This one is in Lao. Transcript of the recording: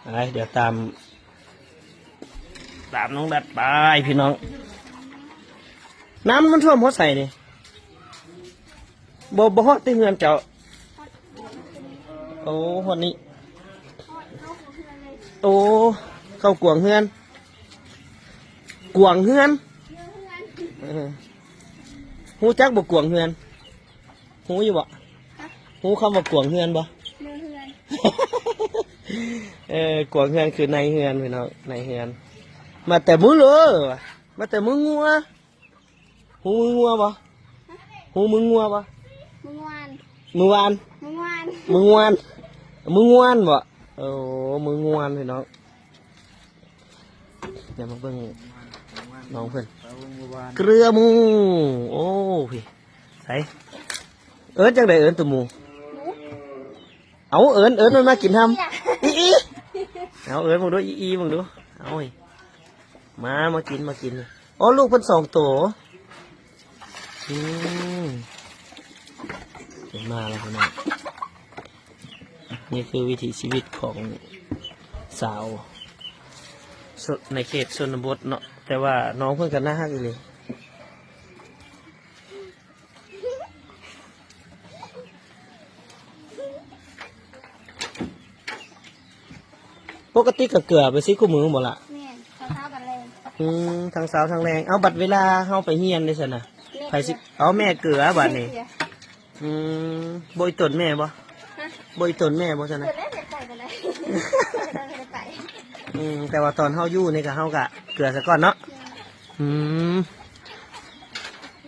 ໄປ ດຽວຕາມ ຕາມນ້ອງດັດໄປພີ່ນ້ອງ. ນ້ຳມັນຖ້ວມຮອດໃສນີ້? ບໍ່ ບໍ່ຮອດແຕ່ເຮືອນເຈົ້າ. ໂອ້ ຮອດນີ້. ໂອ້ ເຂົ້າກວງເຮືອນ ກວງເຮືອນ. ເອີ ຮູ້ຈັກບໍ່ກວງເຮືອນ? ຮູ້ຢູ່ບໍ່? ຮະ? ຮູ້ຄຳວ່າກວງເຮືອນບໍ່? ເຮືອນ ເຮືອນ. ເອີ ກວງເຮືອນຄືໃນເຮືອນພີ່ນ້ອງ ໃນເຮືອນ. ມາແຕ່ມື້ເລີ ມາແຕ່ມື້ງົວ. ຮູ້ມື້ງົວບໍ່? ຮະ? ຮູ້ມື້ງົວບໍ່? ມື້ວານ ມື້ວານ ມື້ວານ ມື້ງວນ ມື້ງວນບໍ່? ໂອ້ ມື້ງວນພີ່ນ້ອງ. ດຽວມາເບິ່ງນ້ອງເພິ່ນ ເກືອໝູ. ໂອ້ ພີ່ ໃສ ເອີ້ນຈັ່ງໃດ? ເອີ້ນໂຕໝູ. ເອົາ ເອີ້ນ ເອີ້ນມັນມາກິນນຳ. ອີ ອີ ເອົາ ເອີ້ນເບິ່ງດູ ອີ ອີ ເບິ່ງດູ. ເອົາ ມາ ມາກິນ ມາກິນ. ອໍ ລູກເພິ່ນສອງໂຕ. ອືມ ເຫັນມາແລ້ວພີ່ນ້ອງ. ນີ້ຄືວິຖີຊີວິດຂອງສາວ ໃນເຂດຊົນນະບົດເນາະ ແຕ່ວ່ານ້ອງເພິ່ນກໍໜ້າຮັກອີ່ຫຼີ. ປົກກະຕິກໍເກືອໄປຊິຄູ່ມື້ບໍ່ລະ? ແມ່ນ ທັງເຊົ້າກັນແລງ. ອືມ ທັງເຊົ້າທັງແລງ. ເອົາ ບັດເວລາເຮົາໄປຮຽນເດ້ຊັ້ນນະ? ແມ່ ໃຜຊິ ເກືອ. ເອົາ ແມ່ເກືອບາດນີ້. ແມ່ເກືອ. ອືມ ບໍ່ອີ່ຕົນແມ່ບໍ່? ຮະ? ບໍ່ອີ່ຕົນແມ່ບໍ່ຊັ້ນນະ? ຕົນແມ່ໄປກໍໄດ້ ໄປກໍໄດ້. ອືມ ແຕ່ວ່າຕອນເຮົາຢູ່ນີ້ກໍ ເຮົາກໍເກືອສາກ່ອນເນາະ. ແມ່ນ. ອືມ